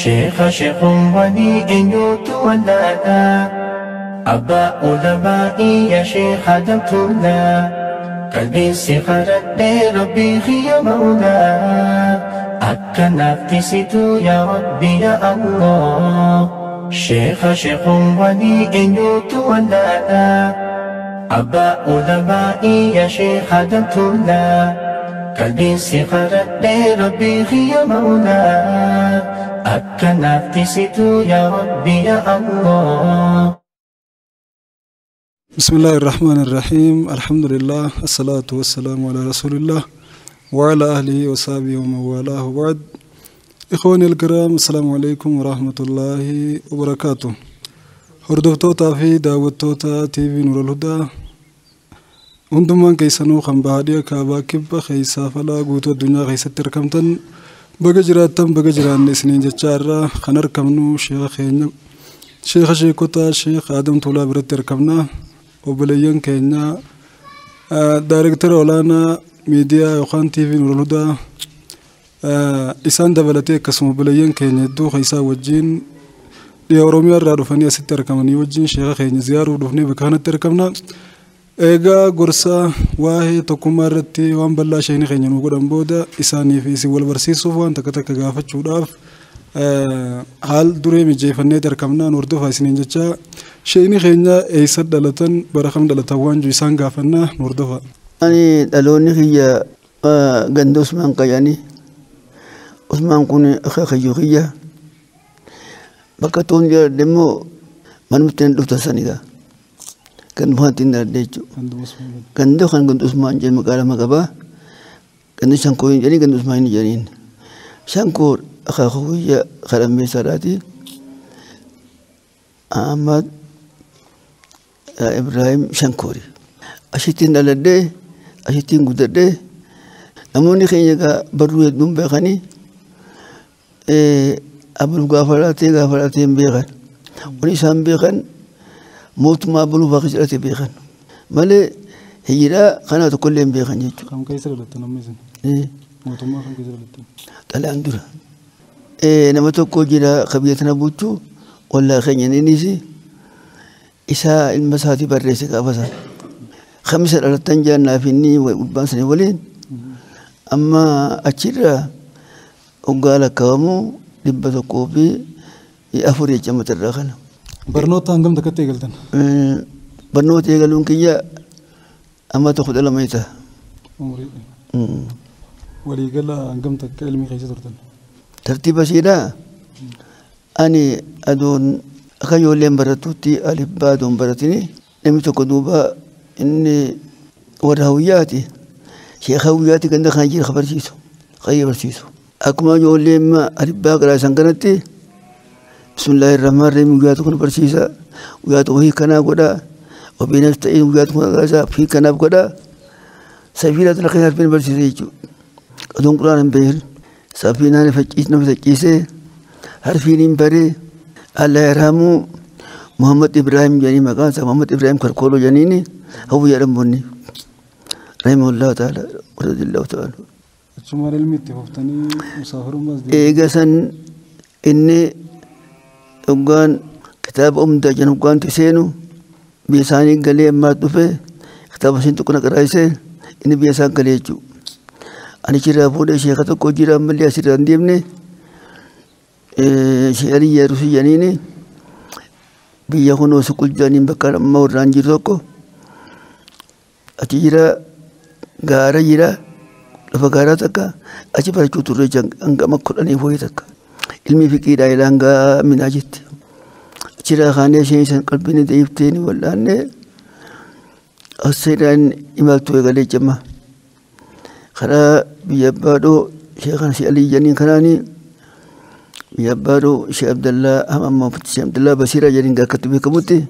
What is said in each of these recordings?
Sheekha sheekhumwanii eenyutu wallaalaa? Abbaa ulamaa'ii yaa Sheekh Adam Tuulaa. Qalbiin si kadhadhee Rabbii kiyya Mawlaa. Akka naaf tisitu yaa Rabbi yaa Allah. Sheekha sheekhumwanii eenyutu wallaalaa? Abbaa ulamaa'ii yaa Sheekh Adam Tuulaa. Qalbiin si kadhadhee Rabbii kiyya Mawlaa. Akka naaf tisitu yaa Rabbi yaa Allah. بسم الله الرحمن الرحيم، الحمد لله، الصلاة والسلام على رسول الله وعلى أهله وصحبه ومن والاه، وبعد. إخواني الكرام، السلام عليكم ورحمة الله وبركاته. Hordoftoota fi daawwattoota TV Nuur al-Hudaa hundumaan keessanuu, kan baadiyyaa, kaabaa, kibba, keessaa falaa guutuu addunyaa keessatti argamtan, baga jiraattan, baga jiraanne isiniin jechaa, irraa kan argamnu sheeka keenya, sheeka sheekotaa, Sheek Adam Tuulaa biratti argamna. Obboleeyyan keenya, daayirektara olaanaa miidiyaa yookaan TV Nuur al-Hudaa isaan dabalatee, akkasuma obboleeyyan keenya hedduu isaa wajjin dhiya Oromiyaa irraa dhufanii asitti argamanii wajjin sheeka keenya ziyaaruuf dhufnee bakka kanatti argamna. Egaa gorsa waa'ee tokkummaa irratti waan bal'aa sheekni keenya nu godhan booda, isaanii fi isin wal barsiisuuf waan takka takka gaafachuudhaaf haal duree mijeeffannee argamna. Nu hordofaa isiniin jecha, sheekni keenya eessa dhalatan, bara kam dhalatan waan jiru isaan gaafannaa, nu hordofaa. Ani dhaloonni kiyya ganda Usmaan Qayanii. Usmaan kun akaakayyuu kiyya. Bakka toon jiraadhe immoo manumatti nan dhuftan sanigaa. Ganduma kanatti hin dhaladhe jechuudha. Ganda kan ganda Usmaan jedhamu maqaa lama qabaa. Ganda Shankoo hin jedhanii, ganda Usmaan hin jedhaniin. Shankoo akaakuu kiyya kadhammeessaadhaati. Ahmad Ibrahim Shankoori. Ashittiin dhaladhee, ashittiin guddadhee. Namoonni keenya egaa barruu hedduun beekanii abaluu gaafa dhalatee hin beekan. Wanni isaan beekan mootummaa abaluu fa'aa keessa dhalatee beekan. Malee hijiraa kana tokkollee hin beekan jechuudha. Kam keessa dhalattan amma isin? Mootummaa kam keessa dhalattan? Xalaan dura. Nama tokko jira ka biyya tana bulchu, wallaa keenya, innis isaa ilma isaatii barreesse gaafa sana. Kamisa dhalattan jaannaa fi inni gubbaan sanii waliin amma achirraa hoggaa lakkaa'amu 104 jecha matarraa kana. Barnoota hangam takkatti eegaltan? Barnoota eegaluun kiyya amma 12 ta'a. Umurii. Waliigala hangam takka ilmii keessa turtan? Tartiiba siidhaa ani aduun akka ijoolleen barattutti alif baa aduun baratini, namni tokko duuba inni warra hawiyyaati, sheeka hawiyyaati ganda kana jira ka barsiisu, qayyee barsiisu. Akkuma ijoolleen alif baa qaraasan kanatti bismillaahi rahmaan rahiim guyyaa tokko nu barsiisa, guyyaa tokko hiikanaa godha, wabiinas ta'ee guyyaa tokko qaraasaa hiikanaaf godha, safiina tana kan harfiin barsiisa jechuudha. Aduun quraan hin beekin safiinaan facciis nama facciisee harfiin hin baree. Allah yarhamu Muhammad Ibrahim jedhanii, maqaan isaa Muhammad Ibrahim Kalkooloo jedhaniini, hawwiyyaa dhamboonni, rahimahullahu ta'ala radiyallahu ta'ala. Achumaan ilmi itti fuftanii musaafirummaas Eega san inni hoggaan kitaaba umdaa jedhan hoggaanti seenu biyya isaanii galee, ammaa dhufe kitaaba isiin tokko na qaraayisee inni biyya isaan galee jechuudha. Ani achirraa fuudhee sheeka tokko jira, ammallee asirraa hin deemne, Sheekh Alii Yeerusii jedhaniini, biyya kunoo suqul jedhaniin bakka amma warraan jiru tokko achi jira, gaara jira, lafa gaaraa takka achi barachuu turre hanga 10 wayii takka. Ilmi fiqiidhaa ilaa hanga minaa jetti. Achirraa kaanee isheen isaan qalbiin deebiftee ni wal'aannee as seenaan imaltuu eegalee jemma. Karaa biyya Abbaadhoo Sheekhan Sheekh Alii jedhaniin kanaanii biyya Abbaadhoo Sheekh Abdallaa amma Sheekh Abdallaa Basiiraa jedhaniin akkatti beekamutti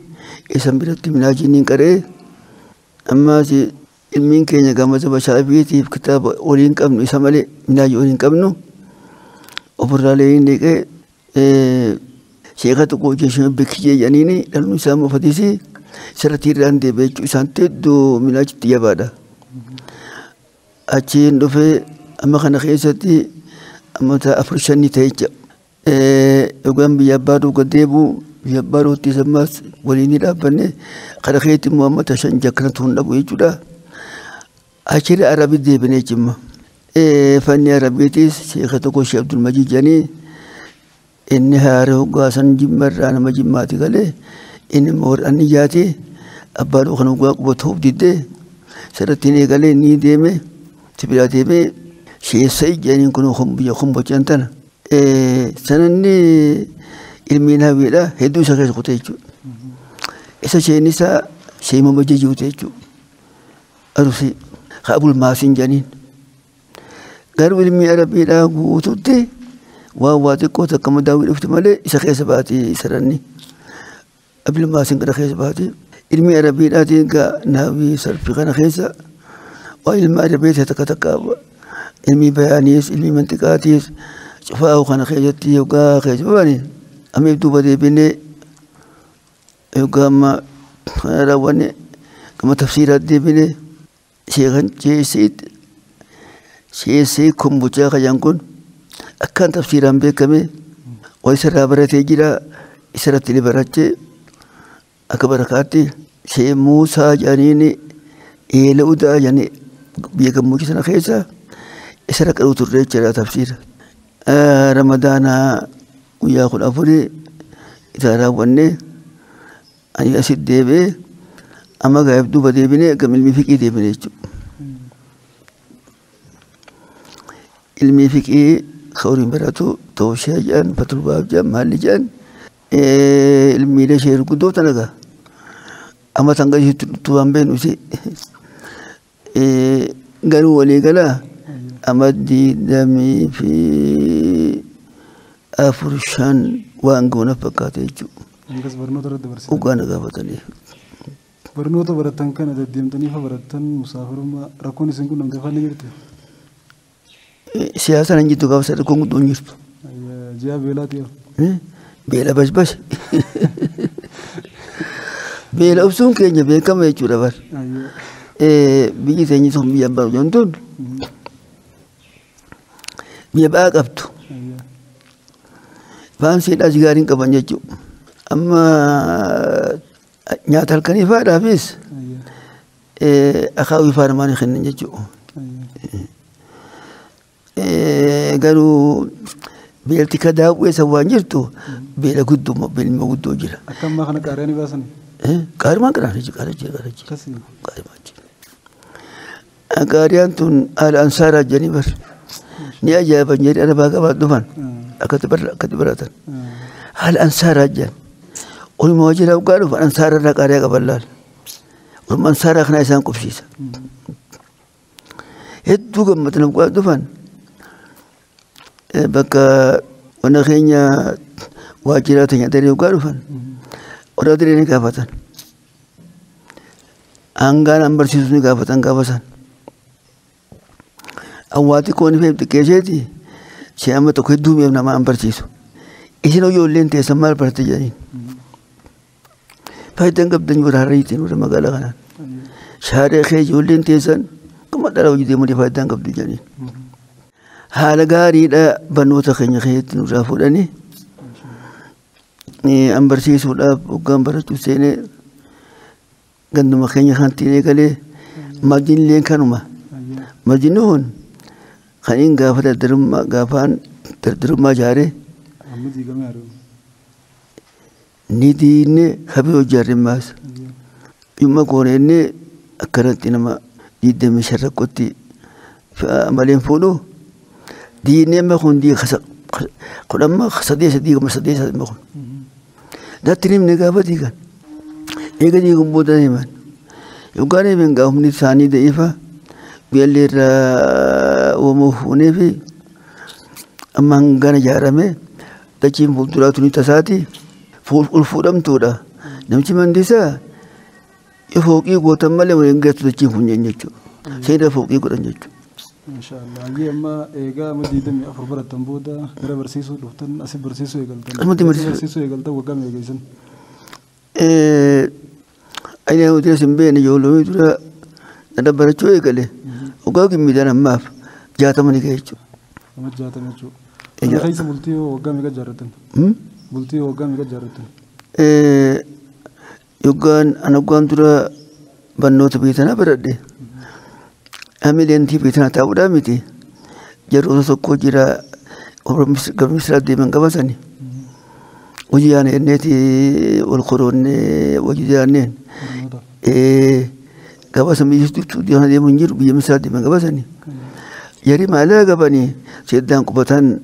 isan biratti minaajiin niin qaree. Ammaas ilmiin keenya gama saba shaafiitiif kitaaba waliin qabnu isa malee minaajii waliin qabnu ofirraalee hin dhiqee sheeka tokko hojii beekiyee jedhaniini dhalli isaa mufatiisi isarratti irraan deebi'e jechuu isaan hedduu minaajitti jabaadha. Achiin dhufee amma kana keessatti ammata 4 5 ta'e jecha. Yookaan biyya abbaa duuka deebi'u biyya abbaa duutti sammaas waliin ni dhaabbanne kana keetti immoo amma tashan jakkanatu hin dhabu jechuudha. Achirra Arabii deebinee jimma. Fanni Arabiitis sheeka tokko Sheekh Abdul Majiid jedhanii inni haara hoggaasan jimma irraa nama jimmaati galee inni immoo warra anniyaati abbaa duuka kan hoggaa qubatuuf diddee sirriitti ni eegalee ni deeme sibiilaa deemee sheessa jedhaniin kun biyya kumbochan tana. Sananni ilmiin hawwiidha hedduu isa keessa kutee jechuudha. Isa isheen isaa sheema majjii jechuudha. Arusii Abul Maasiin jedhaniin. Garuu ilmi Arabiidhaa guututti waan waa xiqqoo takka madaawii dhufti malee isa keessa baati saranni. Abul Maasiin kana keessa baati. Ilmi Arabiidhaatiin gaa naawii sarfii kana keessa waa ilma Arabii takka takka ilmi bayaaniis ilmi mantiqaatiis cufaa kana keessatti yookaan keessa baani. Amma duuba deebinee yookaan amma kana raawwanne gama tafsiiraatti deebinee sheekan sheessii kombuchaa kajan kun akkaan tafsiiraan beekame waa isarraa baratee jira isarratti ni barachee akka barakaatti shee Muusaa jedhaniin eela udaa jedhanii biyya gammoojjii sana keessa isarra qaruu turre jechuudha tafsiira. Ramadaana guyyaa 14 isa raawwannee ani asitti deebi'ee amma gaa'eef duuba deebinee gama ilmi fiqii deebinee jechuudha. Ilmi fiqii ka horiin baratu tooshee jedhan fatulbaaf jedhan maalli jedhan ilmiilee ishee gurguddoo tana gaa amma tan gadi waan beeknu isi garuu walii galaa amma 24 5 waan goona fakkaate jechuudha. Akkas barnoota irratti barsiisan. Dhugaa na gaafatanii. Barnoota baratan kana deddeemtanii fa barattan musaafirummaa rakkoon isin qunnamte afaan ni jirti? Siyaasaan hin jirtu gaafa rakkoon guddoo hin jirtu. Ji'a beelaati yoo. Beela bashbash. Beela obsuun keenya beekama jechuudha bar. Biyyi teenyi sun biyya abbaa jedhamtuun biyya ba'aa qabdu. Ba'aan seedhaas gaariin qaban jechuudha. Amma nyaata halkanii fa'aadhaafis akaawii fa'aa namaa ni kennan jechuudha. Garuu beelti ka daawwee san waan jirtu beela guddoo beelma guddoo jira. Akka ammaa kana qaariyaa ni baasanii? Qaarimaan qaraana jechuudha qaara jira qaara jira. Qaarimaan jira. Qaariyaan tun haala ansaaraa jedhanii bar ni ajaa'iban jedhanii arabaa qabaa dhufan akkatti baratan. Haala ansaaraa jedhan oluma wajjira dhugaa dhufan ansaara irraa qaariyaa qaban laal. Oluma ansaaraa kana isaan qubsiisa. Hedduu gammadan dhugaa dhufan bakka wana keenya waajjira teenya daree dhugaa dhufan warra daree ni gaafatan. Hangaan an barsiisu ni gaafatan gaafa san. Awwaati koon ifeef xiqqeesseeti ishee amma tokko hedduu mi'eef nama an barsiisu. Isin ijoolleen teessan maal barte jedhaniin. Faayidaan qabdan warra harreetiin warra magaalaa kanaan. Shaaree kee ijoolleen teessan kuma dhala hojii deemanii faayidaan qabdu jedhaniin. Haala gaariidha barnoota keenya keessatti nurraa fuudhanii an barsiisuudhaaf hoggaan barachuu seenee ganduma keenya kanatti eegalee masjidillee kanuma. Masjidni kun kan inni gaafa dardarummaa gaafaan dardarummaa ijaaree ni diinne habee hojjaarre maas. Dhimma goone inni akkanatti nama 25 rakkootti maleen fuudhu diinne amma kun kudhamma sadee sadii kuma sadee sadii kun. Natti himne gaafa diigan. Eega diigan booda himan. Yookaan himan gaa humni isaanii da'iifa biyyallee irraa uumuu fuunee fi amma hangana ijaarame dachiin fuulduraa tuni tasaati ol fuudhamtuudha. Namichi mandisaa yoo fooqii gootan malee waliin geessu dachiin funyeen jechuudha. Seera fooqii godhan jechuudha. Inshaallah. Ayyee amma eegaa amma 24 barattan booda gara barsiisuu dhuftan asii barsiisuu eegaltan. Asumatti barsiisuu eegaltan waggaa meeqa geessan? Ani hojii isin beekne ijoollee dura nana barachuu eegale. Waggaa gimmiidhaan ammaaf 60 ni ga'e jechuudha. Amma 60 jechuudha. Kana keessa bultii waggaa meeqa ijaarratan? Bultii waggaa meeqa ijaarrattan? Yoggaan an waggaan dura barnoota biyya tanaa baradhe. Hamileen biyya tanaa taa'uudhaa miti. Jarroota tokko jira gara Misiraat deeman qabatani. Hojii yaana jenneeti wal koroonnee hojii jiraanneen. Gabasa biyya deemu hin jiru biyya Misiraat deeman qabatani. Jarri maallaqa qabanii seddaan qubatan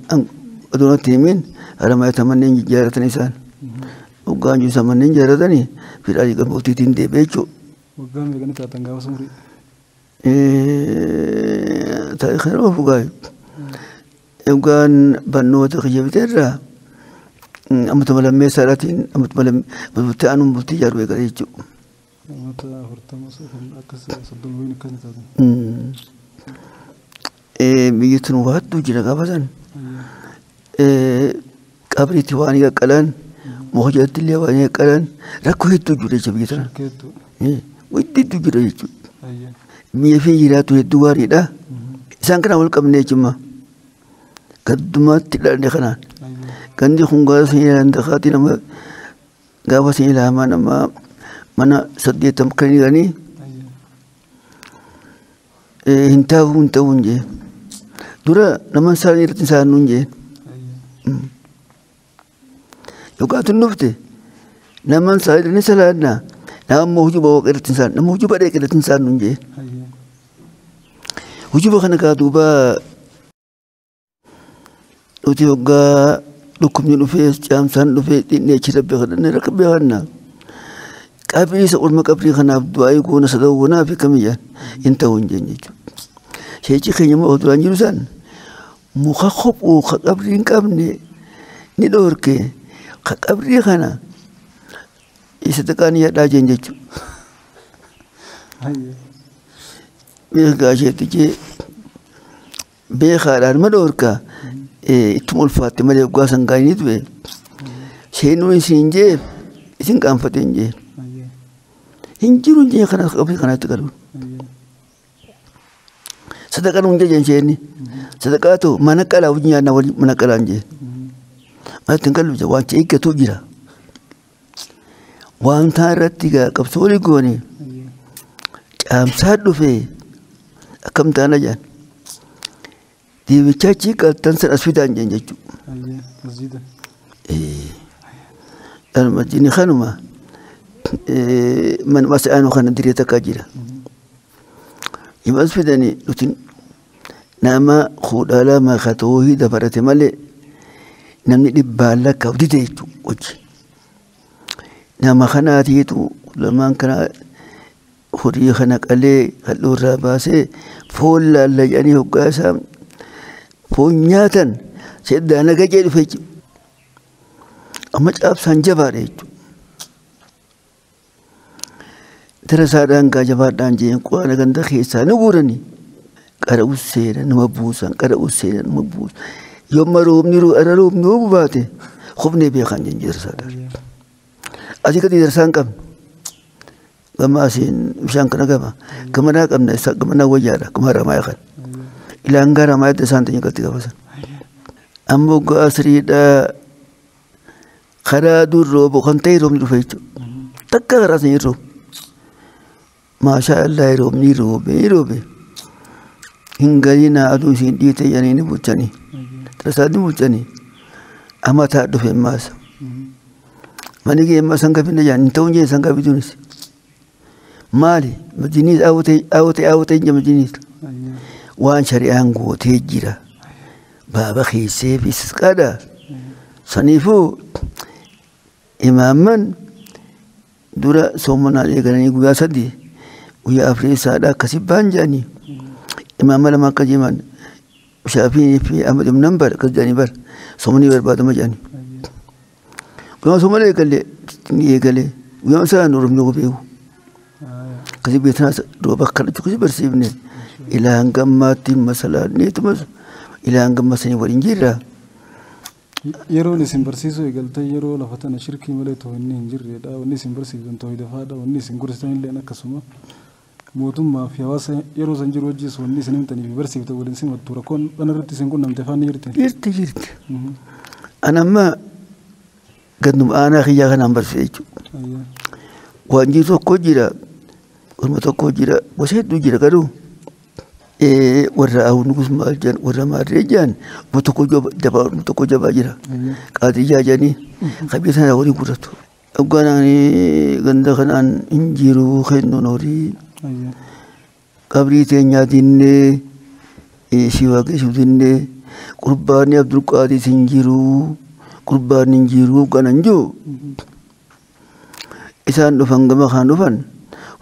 aduunatti himin haramaayata manneen ijaarratan isaan. Waggaan jiru isaan manneen ijaarratanii fidhaa gammoottiitiin deebi'e jechuudha. Waggaa meeqani taatan gaafa umurii? Taarika nama fugaa. Waggaan barnoota kiyya biteerraa ammatuma lammeessaadhaatiin ammatuma bultii aanuun bultii ijaaruu eegale jechuudha. Uummata 40 akkas 30 wayiin akkas ni taatan. Biyyi tun waa hedduu jira gaafa san. Qabriitti waan qaqqalan muka jalatti illee waan qaqqalan rakkoo hedduu jira jechuudha biyya tana. Hedduu jira jechuudha. Biyya fi jiraatu hedduu gaariidha. Isaan kana wal qabne jechuudha. Gaddumaatti dhalanne kanaan. Gandi kun gaafa sun ilaalan dakaatti nama gaafa sun ilaalamaa nama mana 80 kan jiranii hin taa'u hin ta'u hin jee. Dura nama isaanii irratti isaan nuun jee. Yookaan tun dhufte nama isaanii irratti salaannaa nama immoo hujuba waaqa irratti isaan nama hujuba dheeqa irratti isaan nuun jee. Hujuba kana gaa duuba nuti hoggaa dhukkubni dhufee caamsaan dhufee xinnee achi rabbi kadhannee rakka beekanna. Qabrii isa orma qabrii kanaaf du'aa goona sadau goonaa fi kamiyyaan hin ta'u hin jeen jechuudha. Sheechi keenya immoo duraan jiru san muka kophuu ka qabrii hin qabne ni dhoorke ka qabrii kana isa xiqqaan yaadhaa jeen jechuudha. Beekaa isheetti beekaadhaan ma dhoorka ittuma ulfaatte malee waggaa san gaanii du'e. Sheenuun isin jee isin qaanfate hin jee. Hin jiru hin jee kana qabrii kanatti galuun. Sadaqaan hin jee isheen. Sadaqaatu mana qalaa wajjin nyaanna waliin mana qalaa hin jee. Manatti hin galu waan eeggatu jira. Waan taa irratti qabsoo walii goone caamsaa dhufee akkam taana jaan. Deebichaa achi qaltan san as fidaan jeen jechuudha. Masjidni kanuma manuma sa'aanuu kana diree takkaa jira. Yoo as fidanii nuti nama 12 ka toohida barate malee namni dhibbaan lakkaa'u dide jechuudha hojii. Nama kanaatiitu lamaan kana horii kana qalee halluu irraa baasee foon laalla jedhanii hoggaa isaa foon nyaatan seddaan gajee dhufe jechuudha. Amma caabsaan jabaadha jechuudha. Darasaadhaan gaa jabaadhaan jeen quraana ganda keessaa ni guurani. Qara'u seera nama buusan qara'u seera nama buusan. Yooma roobni ara roobni roobu baate qofni beekan jeen darasaadhaan. Asii gadi darasaan qabnu. Gama asiin bishaan kana gama. Gamanaa qabna isa gamanaa wayyaadha gama ramaa kan. Ilaan gara ramaa edda isaan ta'in galti gabasan. Amma waggaa asiriidhaa karaa dur roobu kan ta'e roobni dhufe jechuudha. Takka karaa sun hin roobu. Maashaa Allah roobni roobee roobe. Hin galinaa aduu isiin dhiite jedhanii ni bulchanii. Darasaa ni bulchanii. Amma taa dhufe maasa. Manni kee amma sangaa finna jedhan hin ta'u jee sangaa bituunis. Maali majiniis aawwatee aawwatee hin majiniis. Waan shari'aan gootee jira. Baaba keessee fi sisqaadha. Saniifuu imaamman dura soomanaa eegalanii guyyaa 3 guyyaa 4 isaadha akkasii baan jedhanii. Imaamma lama akka jiman Shaafiin fi Ahmad ibn Hanbal akkas jedhanii bara soomanii barbaadama jedhanii. Guyyaa soomana eegalee ni eegalee guyyaa isaan oromni beeku. Akkasii biyya tanaas rooba akkana akkasii barsiifne ilaan gammaatti masalaanneetuma ilaan gammaa sanii waliin jirra. Yeroon isin barsiisuu eegaltee yeroo lafa tana shirkii malee toohinni hin jirredha. Wanni isin barsiiftan toohida fa'aadha. Wanni isin gorsitan illee akkasuma. Mootummaa fi hawaasa yeroo san jiru wajjis wanni isin himtanii fi barsiiftan waliin simattu rakkoon kana irratti isin qunnamte fa'aa ni jirti. Jirti jirti. Ani amma Ganduma aanaa kiyyaa kanaan barsiise jechuudha. Waan jiru tokko jira, orma tokko jira, gosa hedduu jira garuu warra Awunugus maal jedhan, warra Maarree jedhan, orma tokko jabaa, orma tokko jabaa jira. Qaadiyyaa jedhanii qabiyyee sana horii guurratu. Hogganaan ganda kanaan hin jiru kennuun horii qabrii teenyaa dinnee si waaqessuu dinnee qurbaanni Abdulqaadiis hin jiru qurbaanni hin jiru hogganaan jiru. Isaan dhufan gama kana dhufan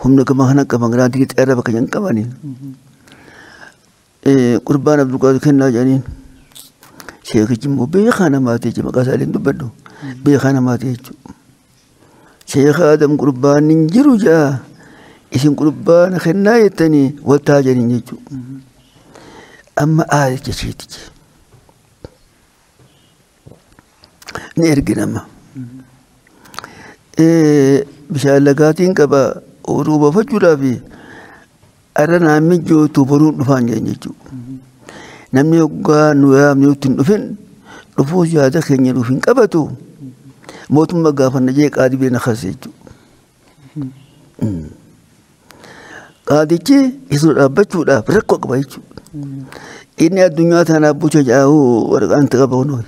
humna gama kana qaban giraantii xeerra bakka hin qabaniin. Qurbaan Abdulqaadir kennaa jedhaniin sheekichi immoo beekaa namaati jechuudha maqaa isaa illee dubbadhu beekaa namaati jechuudha. Sheekh Adam qurbaanni hin jiru jaa isin qurbaana kennaa jettanii waltaa jedhaniin jechuudha. Amma aaricha sheetichi. Ni ergina amma. Bishaan lagaatiin qaba ooyiruu baafachuudhaaf arra naan mijjootu boruun dhufaan jedhan jechuudha. Namni hoggaa nu yaamne nutti hin dhufin dhufuus yaada keenya nuuf hin qabatu mootummaa gaafanna jee qaadii bira na kaase jechuudha. Qaadichi isa dhaabbachuudhaaf rakkoo qaba jechuudha. Inni addunyaa tanaaf bulcha jaa'u waraqaan itti qaba kunoo.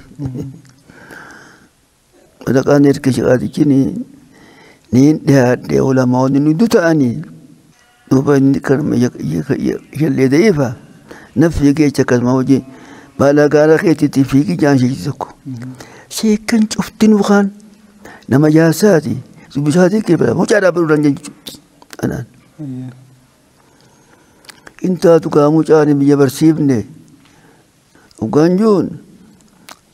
Waraqaan erga qaadichi niin dhiyaadhee ulamaa'onni nu ta'anii duuba inni kanuma jallee da'iifa na fiigee jecha akkasuma hojii baala gaara keetiitti fiigii jaan sheekii tokko. Sheekan cuftin bukaan nama jaarsaati dubbisaatii kee mucaa dhaabbatuudhaan jechuudha. Anaan. Intaatu gaa mucaan biyya barsiifne hoggaan jiruun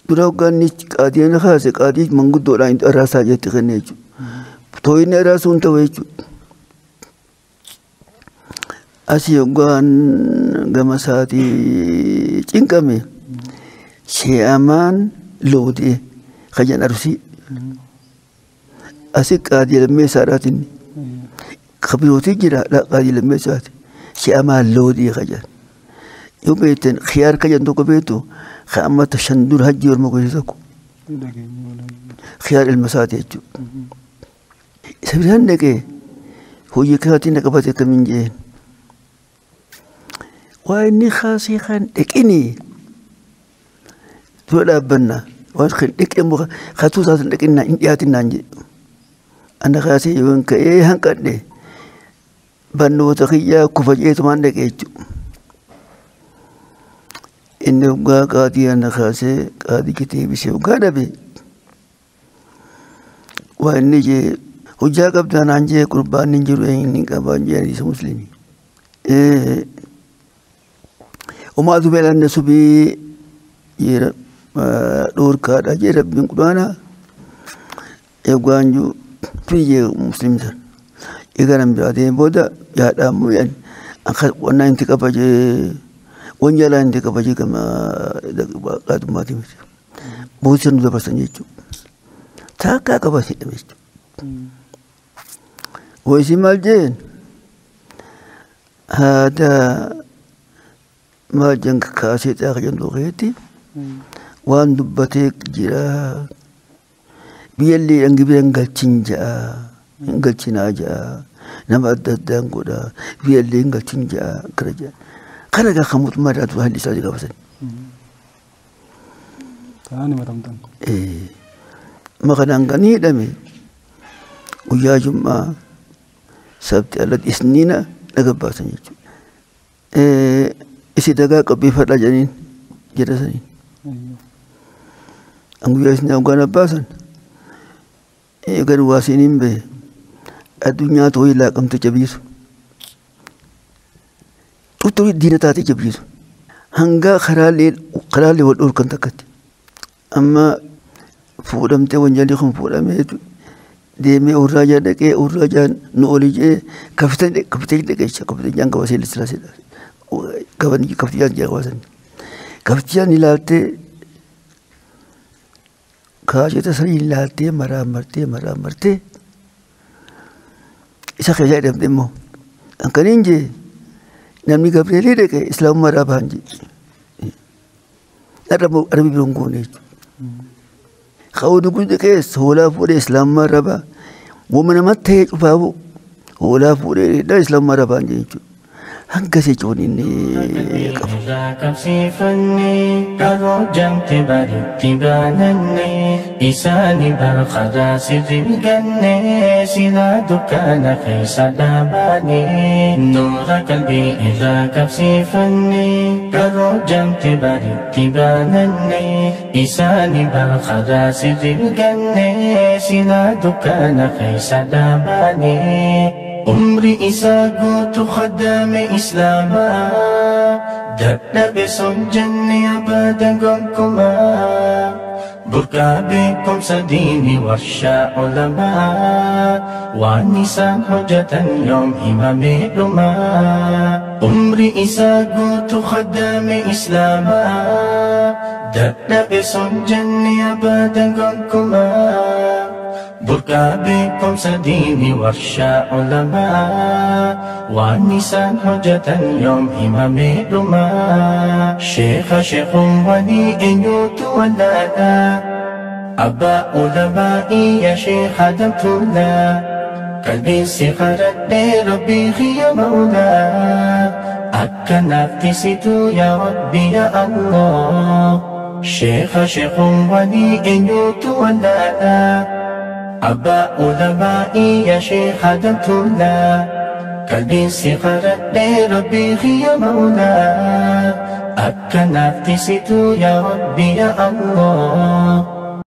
dura hoggaan qaadii na kaase qaadii manguddoodhaan araasaa jetti kenne jechuudha. Tooyinni araasuun ta'u jechuudha. Asii hoggaan gama isaatii cinqame shee'amaan loodee kajan arsii asii qaadii lammeessaadhaatiin kabirootii jira qaadii lammeessaati shee'amaan loodee kajan yoo beektan khiyaar kajan tokko beektu ka'ammata shan dura hajji orma gosa tokko khiyaar ilma isaati jechuudha. Isa biraan dhaqee hojii kaatiin na qabate akkamiin jeen. Waa inni kaasee kan dhaqini dura dhaabbanna waan kan dhaqee muka katuu isaatiin dhaqinna hin dhiyaatin jedhu. Ana kaasee yoon ka'ee hanqadhe barnoota kiyyaa kufa jeetumaan dhaqee jechuudha. Inni hoggaa qaadii ana kaasee qaadii deebisee hoggaa dhabe waa inni jee hojjaa qabdaa naan jee qurbaanni hin jiru inni qabaan jee isa musliimii. Umaa dubeelanne subii jee dhoorkaadha jee rabbiin quraana eeggaan jiru fi jee musliimii sana. Egaa nan biraa deemee booda yaadhaan yan wannaa inti qaba jee wanjalaa inti qaba jee gama qaadummaatii miti. Boodisa nu dabarsan jechuudha. Taakkaa qaba jedhame jechuudha. Ho'isi maal jeen haada maal jeen kaasee xaaqa jedhu keetti waan dubbatee jira biyyallee dhangi bira hin galchin ja'a hin galchinaa ja'a nama adda addaan godha biyyallee hin galchin ja'a akkana ja'a kana gaa kan mootummaa irraa tura haalli isaa gabasan. Kanaan himatamtan. Maqaan kan hidhame guyyaa jum'aa sabti alatti isniina dhaga baasan jechuudha. Isi dagaa qopheeffadhaa jedhaniin jedha saniin. An guyyaa isniina hoggaan abbaasan gad waasiin bahe addunyaa tooyii laaqamte jabiisu. Xuxurii diina taatee jabiisu. Hanga karaalee wal dhorkan takkatti. Amma fuudhamtee wanjaalli kun fuudhamee deemee urraajaa dhaqee urraajaan nu olii jee kafitan dhaqee jecha kafitan jaan qabasee lisilaaseedha. Kafitan jaan qabasan. Kafitan ilaaltee kaajeta sanii ilaaltee maraa martee maraa martee isa keessaa hidhamte immoo akkaniin jee namni Gabrielii dhaqee islaamummaa irraa bahan jee. Narra immoo arbi biroon goone jechuudha. Ka'uun guddaa keessa hoolaa fuudhee islaamummaa irra ba'a. Wama namatti ta'ee cufaafu hoolaa fuudhee hidhaa islaamummaa irra ba'an jechuudha. Hanga jechuun inni qabu. Qabsiifanne karoo jamte baritti baananne isaani barqadaa sirri ganne silaa dukkaana keessa dhaabaane nuura qalbii irraa qabsiifanne karoo jamte baritti baananne isaani barqadaa sirri ganne silaa dukkaana keessa dhaabaane. عمري إسا قوت خدام إسلاما دبدب سجن أبدا قنكما بركا بكم سديني ورشا علماء والنساء حجة يوم همامي لما عمري إسا قوت خدام إسلاما دبدب سجن أبدا قنكما بركا بكم سديني ورشا علماء والنساء حجة يوم همامي لما شيخ شيخ ولي إن يتولانا أبا علمائي يا شيخ دمتنا قلبي سخرت ربي يا مولا أكنفت ستو يا ربي يا الله شيخ شيخ ولي إن يتولانا أبا علمائي يا شيخ دمتنا قلبي سخرت ربي يا مولا أكنفت ستو يا ربي يا الله.